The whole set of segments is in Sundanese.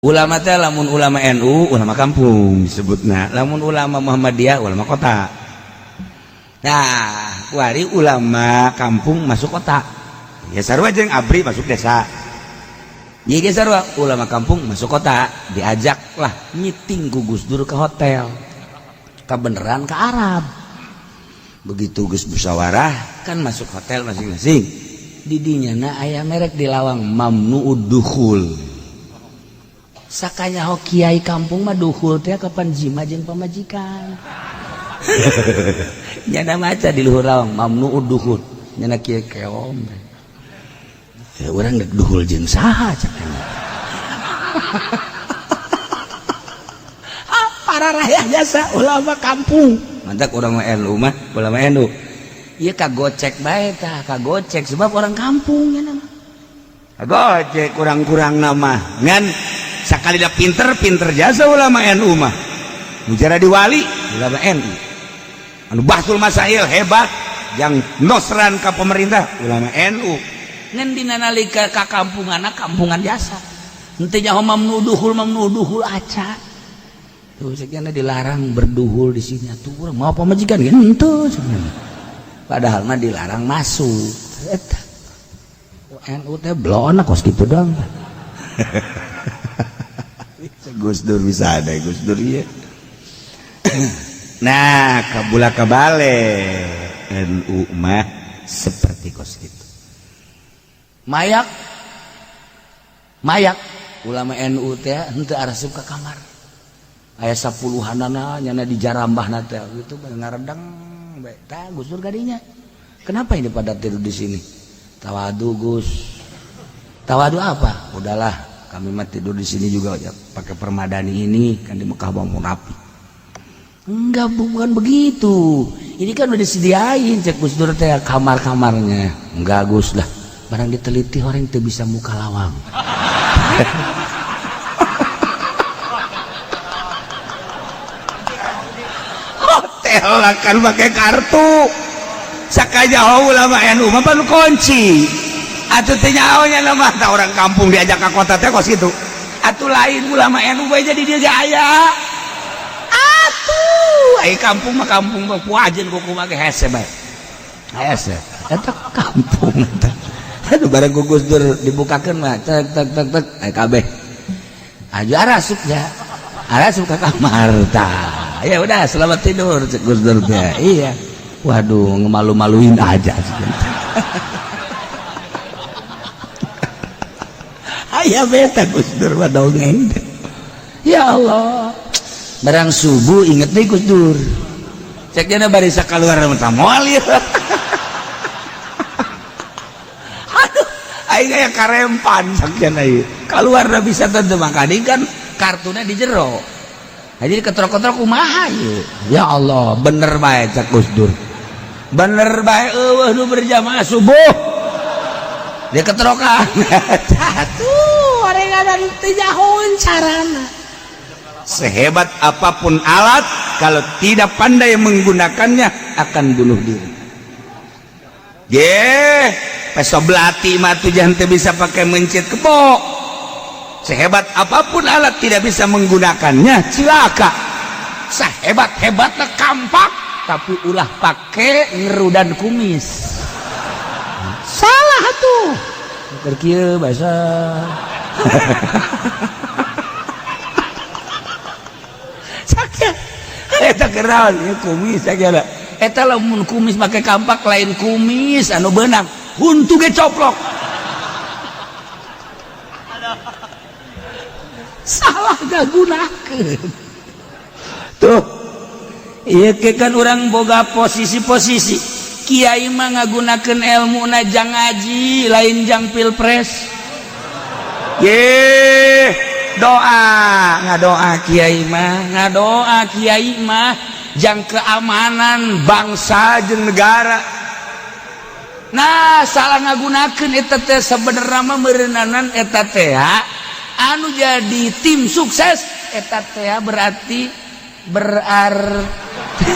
Ulama teh lamun ulama NU, ulama kampung disebutna, lamun ulama Muhammadiyah, ulama kota. Nah, kuari ulama kampung masuk kota ya, sarua jeung ABRI masuk desa. Ieu sarua ulama kampung masuk kota, diajaklah meeting ku Gus Dur ke hotel, kebeneran ke Arab. Begitu geus musyawarah kan masuk hotel masing-masing, didinya na aya merek di lawang, mamnuud dukhul. Sakanya ho kiai kampung mah duhul teh kapan jima jeung pamajikan. Nyana maca di luhur lawang mamnuud duhul, nyana kiai keom ya, urang dek duhul jeung saha cak. Ah, para rakyat jasa ulama kampung mantak urang mah NU mah ulama NU ieu kagocek bae tah, kagocek sebab orang kampung nya mah kagocek kurang-kurang nama ngan sakali dah pinter pinter jasa ulama NU mah. Bicara di wali ulama NU anu bahsul masail hebat yang nosran ka pemerintah ulama NU, ngan dina nalika ka kampungan kampungan jasa henteu nyaho mamnuduhul mamnuduhul aca tuh sekian dilarang berduhul di sini tuh, urang mau pamajikan ge henteu sebenarnya, padahal mah dilarang masuk. Eta NU teh blona kos kitu doang. Gus Dur bisa ada Gus Dur iya. Nah, kabula kabale NU mah seperti kos gitu. Mayak mayak ulama NU teh henteu arasup ka kamar, aya sapuluhanana nyana di jarambahna teh gitu ngaredang bae tah. Gus Dur kadinya, "Kenapa ini pada tidur di sini?" "Tawadu, Gus." "Tawadu apa?" "Udahlah, kami mah tidur di sini juga ya, pakai permadani ini kan di Mekah bangun rapi." "Enggak, bukan begitu, ini kan udah disediain," cek Gus Dur teh, "kamar-kamarnya." "Enggak, Gus lah." Barang diteliti orang itu bisa muka lawang. Hotel lah kan pakai kartu, sakaja ulama NU mah perlu kunci atuh teh nyahonya nama tah orang kampung diajak ke kota teh kos gitu atuh. Lain ulama NU bae jadi dia ge aya atuh, ai kampung mah kampung mah puajeun kuku mah ge hese bae, hese eta kampung eta. Aduh, bareng ku Gus Dur dibukakeun mah tek tek tek tek, ai kabeh aju arasup ya, arasup ke kamar tah. "Ya udah, selamat tidur," cek Gus Dur teh. Iya, waduh, ngemalu-maluin aja. Aya beta Gus Dur mah dongeng. Ya Allah, barang subuh inget nih Gus Dur, ceknya barisa keluar mah moal ya. Aduh, aing aya karempan sakjana ieu keluar dah bisa tentu makanya kan kartunya di jero, jadi ketrok-ketrok kumaha ieu. Ya Allah, bener bae cek Gus Dur, bener bae eueuh nu berjamaah subuh dia ketrokan satu orang teu nyahoeun carana. Sehebat apapun alat, kalau tidak pandai menggunakannya akan bunuh diri. Ge peso belati mah tuh jangan bisa pakai mencit kebo. Sehebat apapun alat, tidak bisa menggunakannya, cilaka. Sehebat hebatnya kampak, tapi ulah pakai ngerudan kumis, salah tuh. Keur kieu bahasa sakit eta kenaon ieu kumis sakit eta. Lamun kumis make kampak lain kumis anu beunang, huntu ge coplok. Salah gagunakeun tuh. Ieu ke kan urang boga posisi-posisi kiai mah ngagunakeun ilmu na jang ngaji, lain jang pilpres. Ye doa ngadoa kiai mah, ngadoa kiai mah jang keamanan bangsa jeung negara. Nah, salah ngagunakeun eta teh sebenarnya mah meureunnanan eta teh anu jadi tim sukses eta teh berarti berarti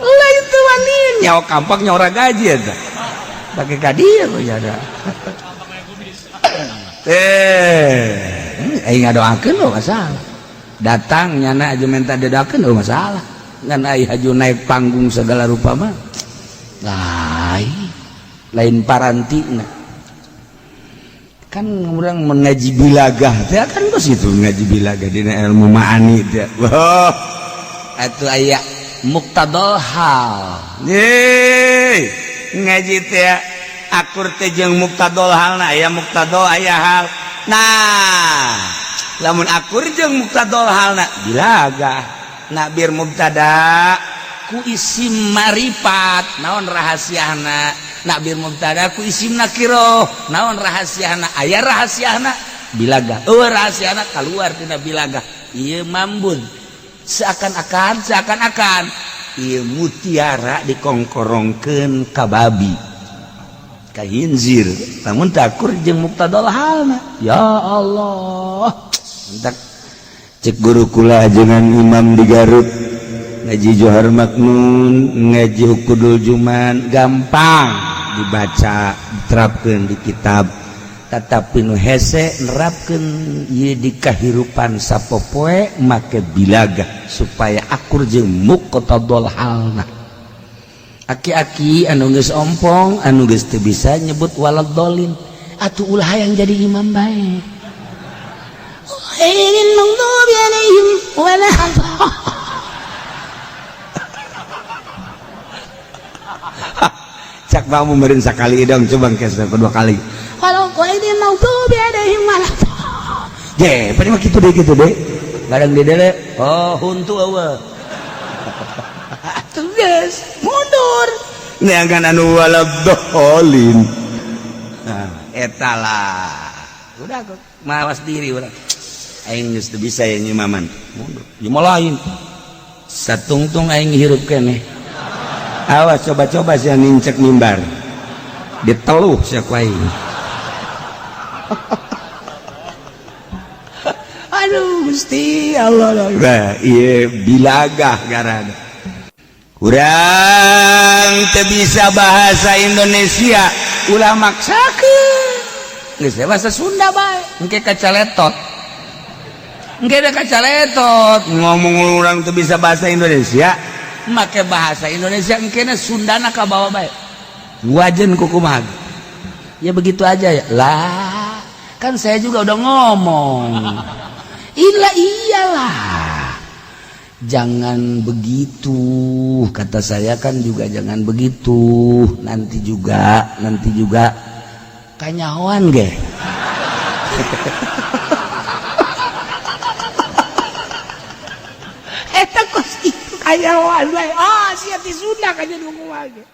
lah itu wani nyawa kampak nyawa gaji eta pakai kadir ya ada. Aing ngadoakeun lo masalah. Datang nyana aja minta didoakeun lo masalah. Ngan ai haju naik panggung segala rupa mah. Lain lain parantina. Kan urang mengaji bilagah teh kan kos itu ngaji bilagah dina ilmu ma'ani teh. Wah, atuh aya muqtadal hal. Ye, ngaji teh akur teh jeung muqtadal halna, aya muqtadal aya hal. Nah, lamun akur jeung muqtadal halna bilagah. Na'bir mubtada ku isim marifat, naon rahasiana? Na'bir mubtada ku isim nakiroh, naon rahasiana? Aya rahasiana bilagah. Eueuh rahasiana keluar tina bilagah. Ieu mambun seakan-akan seakan-akan ieu mutiara dikongkorongkeun ka babi ka hinzir, namun takur jeung muqtadal halna. Ya Allah, entak cek guru kula ajengan imam di Garut ngaji Johar Maknun, ngaji Uqudul Juman gampang dibaca, diterapkeun di kitab, tetapi nu hese nerapkeun ieu di kahirupan sapopoe make bilagah supaya akur jeung muqtadal halna. Aki-aki anu geus ompong, anu geus teu bisa nyebut waladhdallin, atuh ulah hayang jadi imam bae. Ghairil maghdubi alaihim wala. Cak mau meureun sakali dong, coba engke kedua kali. Kalau ghairil maghdubi alaihim wala. Je, pada mah kitu deh kitu deh. Kadang di dele, oh huntu eueuh. Atuh geus mundur. Neangan anu waladhdallin. Nah, eta lah. Udah kok mawas diri urang. Aing geus teu bisa ya nyimaman. Mundur. Ieu mah lain. Satungtung aing hirup keneh. Awas coba-coba sia nincek mimbar. Diteluh sia ku aing. Aduh Gusti Allah. Nah, ieu bilagah garana. Urang teu bisa bahasa Indonesia, ulah maksakeun. Geus bahasa Sunda bae, engke kacaletot. Engke da kacaletot ngomong urang teu bisa bahasa Indonesia, make bahasa Indonesia engkena Sundana kabawa bae. Wajen kukumaha. Ya begitu aja ya. Lah, kan saya juga udah ngomong. Ilah iyalah. Jangan begitu, kata saya kan juga jangan begitu. Nanti juga kanyahoan ge. Eta kos kitu kanyahoan bae. Ah, sia ti Sunda ka jadi kumaha ge.